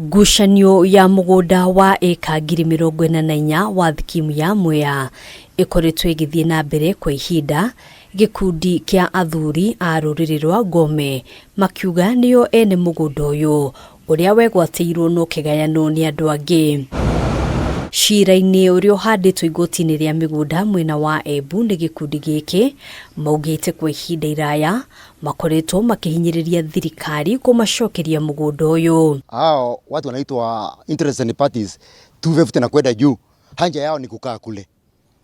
Ngucanio ya mũgũnda wa ĩka 44,000 wa thikimu ya Mwea ĩkoretwo ĩgĩthiĩ na mbere kwa ihinda, gĩkundi kĩa athuri a rũrĩrĩ rwa Ngome makiuga nĩo ene mũgũnda ũyũ ũrĩa wegwatĩirwo na ũkĩgayanwo nĩ andũ angĩ. Cira-inĩ ũrĩa ũhandĩtwo igoti-inĩ rĩa mĩgũnda mwena wa Embu nĩ gĩkundi gĩkĩ maugĩte kwa ihinda iraya makoretwo makĩhinyĩrĩria thirikari kũmacokeria mũgũnda ũyũ. Hao watu wanaitwa interested parties 250 na kwenda juu, haja yao ni kukaa kule.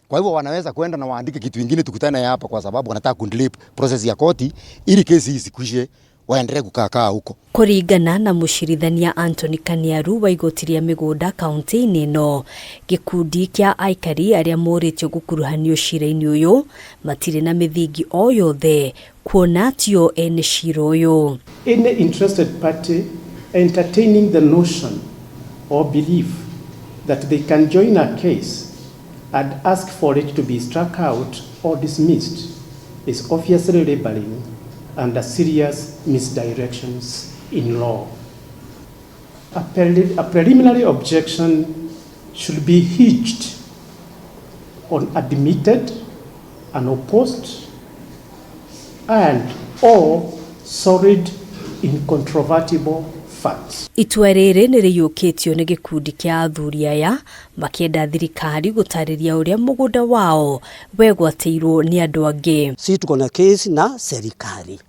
Kwa hivyo wanaweza kwenda na waandike kitu ingine tukutane hapa, kwa sababu wanataka kudelay process ya koti ili kesi isikwishe, waendelee kukaa kaa huko. Kũringana na mũcirithania Anthony Kaniaru wa igoti rĩa mĩgũnda kaunti-inĩ ĩno, gĩkundi kĩa aikari arĩa morĩtio gũkuruhanio cira-inĩ ũyũ matirĩ na mĩthingi o yothe kuona tio ene cira ũyũ. Any interested party entertaining the notion or belief that they can join a case and ask for it to be struck out or dismissed is obviously laboring under serious misdirections in law. A preliminary objection should be hinged on admitted, unopposed, and or solid incontrovertible facts. Itua rĩrĩ nĩ rĩiyũkĩtio nĩ gĩkundi kĩa athuri aya makĩenda thirikari gũtarĩria ũrĩa mũgũnda wao wegwatĩirwo nĩ andũ angĩ. Si tuko na kesi na serikali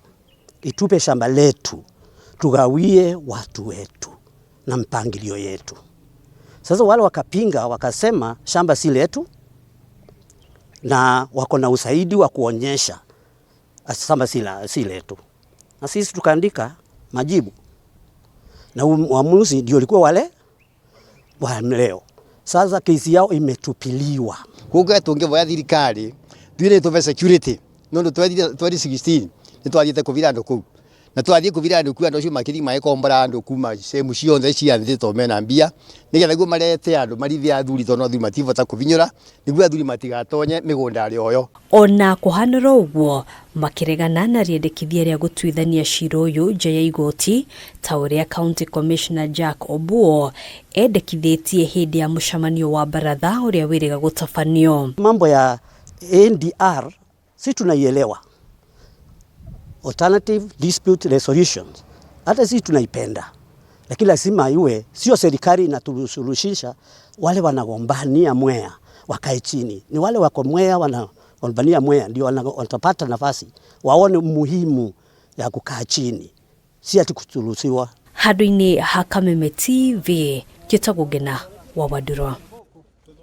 itupe shamba letu tugawie watu wetu na mpangilio yetu. Sasa wale wakapinga wakasema shamba si letu, na wako na ushahidi wa kuonyesha shamba si letu, na sisi tukaandika majibu na uamuzi ndio ulikuwa wale wa leo. Sasa kesi yao imetupiliwa. Koguo tũngĩvoya thirikari twire tũve security nondu 2016 nĩ twathiĩte kũvira andũ kũu na twathiĩ kũvira andũ kuu, andũ acio makĩthiĩ magĩkombora andũ kuma sehemu ciothe cia nthĩ tondũ mena mbia nĩgetha guo marete andũ marithie athuri tondũ athuri mativota kũvinyũra nĩguo athuri matigatonye mĩgũnda yoyo. Ona kũhanĩra ũguo, makĩregana na rĩendekithia rĩa gũtuithania cira ũyũ nja ya igoti ta ũrĩa County Commissioner Jack Obuo endekithĩtie hĩndĩ ya mũcemanio wa baratha ũrĩa wĩrĩga gũtabanio. Mambo ya ADR si tunaielewa, alternative dispute resolutions, hata sisi tunaipenda, lakini lazima iwe sio serikali inatusuluhisha. Wale wanagombania Mwea wakae chini, ni wale wako Mwea wanagombania Mwea ndio watapata nafasi waone umuhimu ya kukaa chini, si ati kusuluhishiwa. Handũ-inĩ ha Kameme TV, njĩtagwo Ngena wa Wandũrwa.